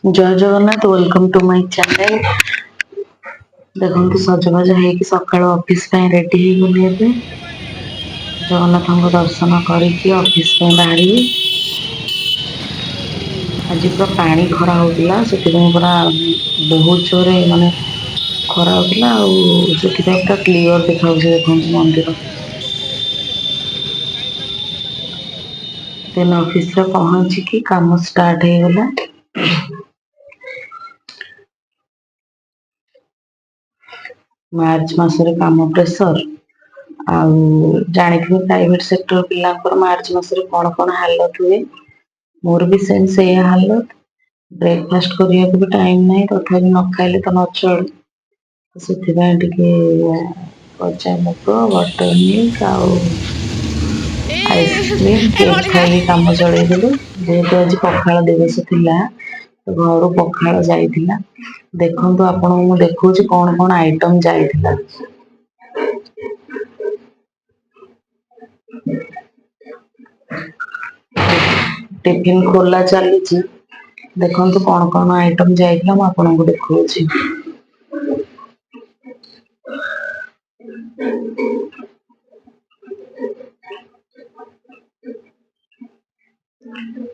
Jay Jagannath, welcome to my channel. ଦେଖନ୍ତୁ, ସଜବାଜ ହେଇକି ସକାଳୁ ଅଫିସ ପାଇଁ ରେଡି ହେଇଗଲି। ଏବେ ଜଗନ୍ନାଥଙ୍କ ଦର୍ଶନ କରିକି ଅଫିସ ପାଇଁ ବାହାରିବି। ଆଜି ପୁରା ପାଣି ଖରା ହଉଥିଲା, ସେଥିପାଇଁ ପୁରା ବହୁତ ଜୋରେ ମାନେ ଖରା ହଉଥିଲା ଆଉ ସେଥିପାଇଁ ପୁରା କ୍ଲିଅର ଦେଖାଯାଉଛି। ଦେଖନ୍ତୁ ମନ୍ଦିର। ଦେନ୍ ଅଫିସରେ ପହଞ୍ଚିକି କାମ ଷ୍ଟାର୍ଟ ହେଇଗଲା। ମାର୍ଚ୍ଚ ମାସରେ କାମ ପ୍ରେସର ଆଉ ଜାଣିଥିବେ, ପ୍ରାଇଭେଟ ସେକ୍ଟର ପିଲାଙ୍କର ମାର୍ଚ୍ଚ ମାସରେ କଣ କଣ ହାଲତ ହୁଏ। ମୋର ବି ସେମ୍ ସେଇଆ ହାଲତ। ବ୍ରେକଫାଷ୍ଟ କରିବାକୁ ବି ଟାଇମ ନାହିଁ, ତଥାପି ନ ଖାଇଲେ ତ ନ ଚଳେ। ସେଥିପାଇଁ ଟିକେ ଗଜା ମୁଗ, ବଟର ମିଲ୍କ ଆଉ ଆଇସ୍କ୍ରିମ, କେକ୍ ଖାଇକି କାମ ଚଳେଇଦେଲୁ। ଯେହେତୁ ଆଜି ପଖାଳ ଦିବସ ଥିଲା, ତ ଘରୁ ପଖାଳ ଯାଇଥିଲା। ଦେଖନ୍ତୁ, ଆପଣଙ୍କୁ ମୁଁ ଦେଖଉଛି କଣ କଣ ଆଇଟମ ଯାଇଥିଲା। ଟିଫିନ ଖୋଲା ଚାଲିଛି। ଦେଖନ୍ତୁ କଣ କଣ ଆଇଟମ ଯାଇଥିଲା, ମୁଁ ଆପଣଙ୍କୁ ଦେଖଉଛି।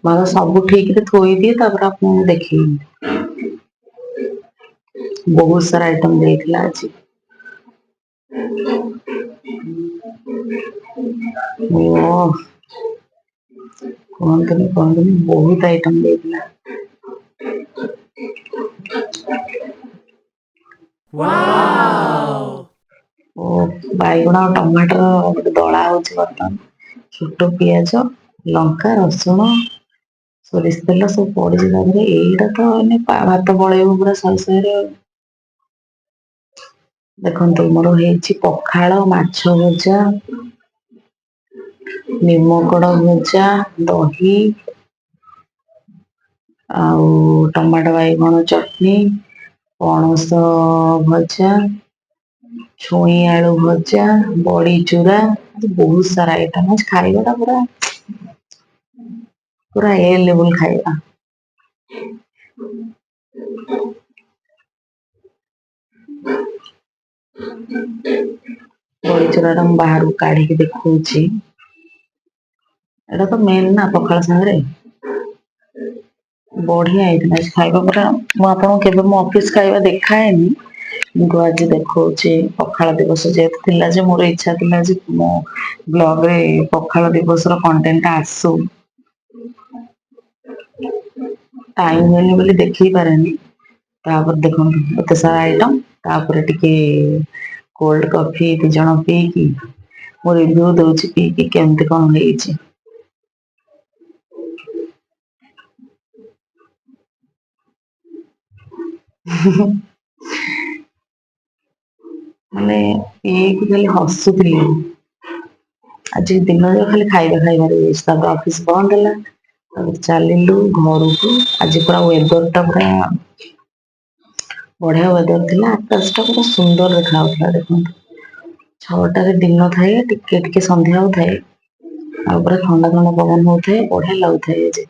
ମାନେ ସବୁ ଠିକରେ ଥୋଇଦିଏ, ତାପରେ ଆପଣଙ୍କୁ ଦେଖେଇବି। ବହୁତ ସାରା ଆଇଟମ ଯାଇଥିଲା ଆଜି। ଓ କୁହନ୍ତୁନି, କୁହନ୍ତୁନି, ବହୁତ ଆଇଟମ ଦେଇଥିଲା। ଓ ବାଇଗଣ ଆଉ ଟମାଟର ଗୋଟେ ଦଳା ହଉଛି ବର୍ତ୍ତମାନ। ଛୋଟ ପିଆଜ, ଲଙ୍କା, ରସୁଣ, ସୋରିଷ ତେଲ ସବୁ ପଡିଛି ତା ଦେହରେ। ଏଇଟା ତ ଏଇନେ ଭାତ ପଳେଇବ ପୁରା ଶହେ ଶହେରେ ଆଉ। ଦେଖନ୍ତୁ, ମୋର ହେଇଛି ପଖାଳ, ମାଛ ଭଜା, ନିମକଡ ଭଜା, ଦହି ଆଉ ଟମାଟୋ ବାଇଗଣ ଚଟଣି, ପଣସ ଭଜା, ଛୁଇଁ ଆଳୁ ଭଜା, ବଡି ଚୁରା। ବହୁତ ସାରା ଆଇଟମ ଅଛି। ଖାଇବାଟା ପୁରା ପୁରା ଏ ଲେବୁଲ ଖାଇବା। ବଡି ଚୁରାଟା ମୁଁ ବାହାରକୁ କାଢିକି ଦେଖଉଛି। ଏଇଟା ତ ମେନ୍ ନା ପଖାଳ ସାଙ୍ଗରେ। ବଢିଆ ହେଇଥିଲା ଆଜି ଖାଇବା ପୁରା। ମୁଁ ଆପଣଙ୍କୁ କେବେ ମୋ ଅଫିସ ଖାଇବା ଦେଖାଏନି, କିନ୍ତୁ ଆଜି ଦେଖଉଛି। ପଖାଳ ଦିବସ ଯେହେତୁ ଥିଲା ଯେ ମୋର ଇଚ୍ଛା ଥିଲା ଯେ ମୋ ବ୍ଲଗରେ ପଖାଳ ଦିବସର କଣ୍ଟେଣ୍ଟ ଆସୁ। ଟାଇମ ହୁଏନି ବୋଲି ଦେଖେଇ ପାରେନି। ତାପରେ ଦେଖନ୍ତୁ, ଏତେ ସାରା ଆଇଟମ, ତାପରେ ଟିକେ କୋଲ୍ଡ କଫି ଦି ଜଣ ପିଇକି ମୁଁ ରିଭ୍ୟୁ ଦଉଛି ପିଇକି କେମିତି କଣ ହେଇଛି। ମାନେ ପିଇକି ଖାଲି ହସୁଥିଲି। ଆଜି ଦିନ ଯାକ ଖାଲି ଖାଇବା ଖାଇବାରେ ଯାଇଛି। ତାପରେ ଅଫିସ ବନ୍ଦ ହେଲା, ତାପରେ ଚାଲିଲୁ ଘରକୁ। ଆଜି ପୁରା ୱେଦର ଟା ପୁରା ବଢିଆ ୱେଦର ଥିଲା। ଆକାଶ ଟା ପୁରା ସୁନ୍ଦର ଦେଖା ଯାଉଥିଲା। ଦେଖନ୍ତୁ, 6ଟାରେ ଦିନ ଥାଏ, ଟିକେ ଟିକେ ସନ୍ଧ୍ୟା ହଉଥାଏ ଆଉ ପୁରା ଥଣ୍ଡା ଥଣ୍ଡା ପବନ ହଉଥାଏ। ବଢିଆ ଲାଗୁଥାଏ ଆଜି।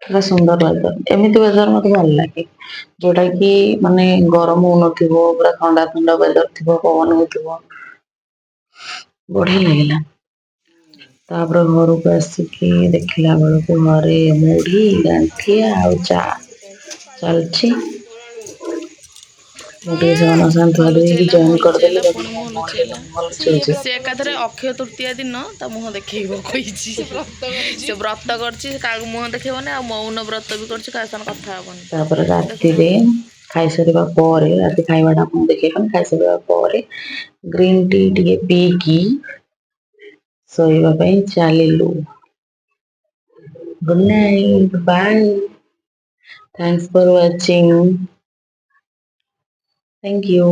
ପୁରା ସୁନ୍ଦର ୱେଦର। ଏମିତି ୱେଦର ମତେ ଭଲ ଲାଗେ, ଯୋଉଟା କି ମାନେ ଗରମ ହଉନଥିବ, ପୁରା ଥଣ୍ଡା ଥଣ୍ଡା ୱେଦର ଥିବ, ପବନ ହଉଥିବ। ବଢିଆ ଲାଗିଲା। ତାପରେ ଘରକୁ ଆସିକି ଦେଖିଲା ବେଳକୁ ଘରେ ମୁଢି, ଗାଣ୍ଠିଆ ଆଉ ଚା ଚାଲିଛି। ମୁଁ ଟିକେ ସେମାନଙ୍କ ସାଙ୍ଗେ ଧୁଆ ଧୁଇ ହେଇକି ମୁହଁ ଲୁଚେଇଲା, ଜଏନ୍ ମୁହଁ କରିଦେଲି। ଲୁଚେଇଲା, ଦେଖନ୍ତୁ, ପୁଣି ମୋ ମୁହଁ ମୁହଁରେ ଲୁଚେଇଲା। ମୁହଁ ଲୁଚଉଛି। ସେ ଏକାଥରେ ଅକ୍ଷୟ ତୃତୀୟା ଦିନ ତା ମୁହଁ ଦେଖେଇବ କହିଛି। ସେ ବ୍ରତ କରିଛି, ସେ କାହାକୁ ମୁହଁ ଦେଖେଇବନି ଆଉ ମୌନ ବ୍ରତ ବି କରିଛି, କାହା ସାଙ୍ଗେ କଥା ହବନି। ତାପରେ ରାତିରେ ଦେଖୁନାହାନ୍ତି। ଖାଇସାରିବା ପରେ, ରାତି ଖାଇବାଟା ଆପଣଙ୍କୁ ଦେଖେଇବେନି, ଖାଇସାରିବା ପରେ ଗ୍ରୀନ୍ ଟି ଟିକେ ପିଇକି ଶୋଇବା ପାଇଁ ଚାଲିଲୁ। Good night, bye, thanks for watching, thank you.